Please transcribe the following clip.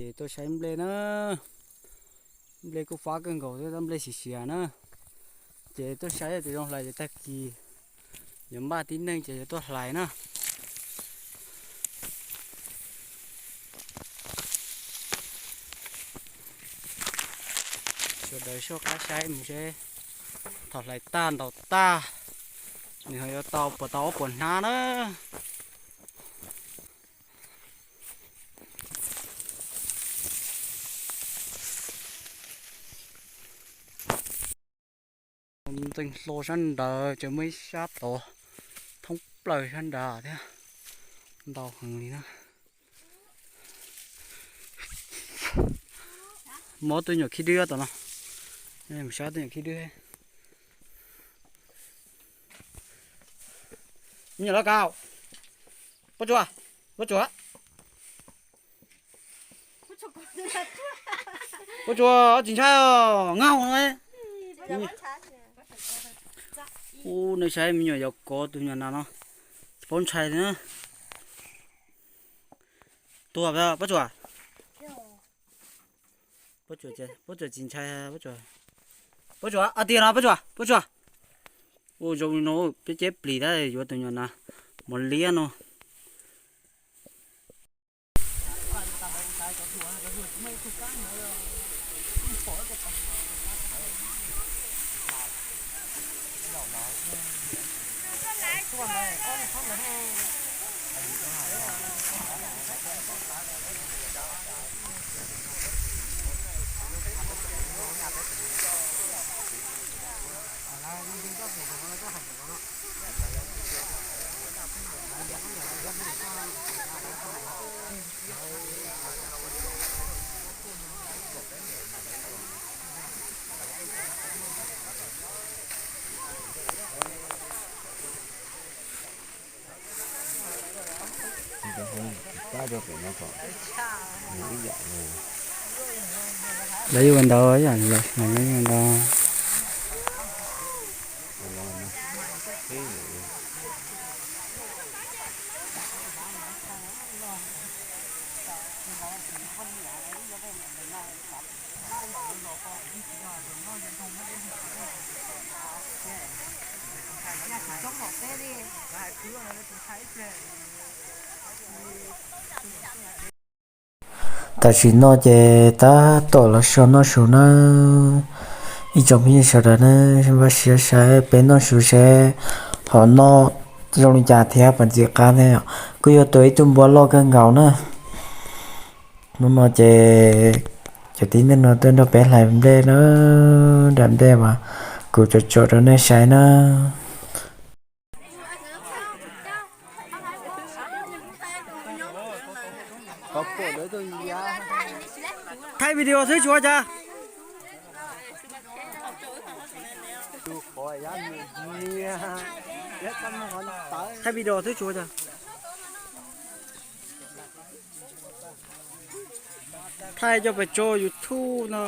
Ces tuaj saib nplej na, nplej kuj fab kawg nkaus thiab, tab nplej siav siav na. Ces tuaj saib tus zoo hlais ces tag kis yuav npaj tib neeg ces yuav tuaj hlais na. Sawv daws soj qab saib mus seb thaum hlais tag ntaus tag nws ho yuav tau puas tau ob puas hnab na. Ntxeev hlo sab nrad ces muaj ib sab tod thoob plaws sab nrad thiab, ntau heev li na. Muaj ob tug nyuam khib dwb tom no, sab tug nyuam khib dwb. Me nyuam loj kawg, Pob Tsuas, Pob Tsuas, Pob Tsuas, tsis ntshai os, ngaub no. Ub, nej saib me nyuam yaus kov tus nyuam nas no, tsis paub ntshai li na. Tuag Pob Tsuas. Pob Tsuas tsis ntshai, Pob Tsuas, Pob Tsuas, a tiag no Pob Tsuas, Pob Tsuas. Ua zoo li no peb ceb plis tab yuav tus nyuam nas mos liab no. Lawv yuav ua ntau, ntau. Tam sim no ces tab tom los so noj su na. Ib tsoom phooj ywg sawv daws na, npaj siab saib peb noj su seb ho noj zoo li cas thiab puas ntxim qab thiab. Kuj yog tua ib tug npua loj kawg nkaus na. Hnub no ces cov tib neeg no tuaj nrog peb hlais nplej na, daim nplej mas kuv tsom tsom rau nej saib na. Thaij video xwb tsis ua cas. Thaij video xwb tsis ua cas. Thaij coj pes tso YouTube no.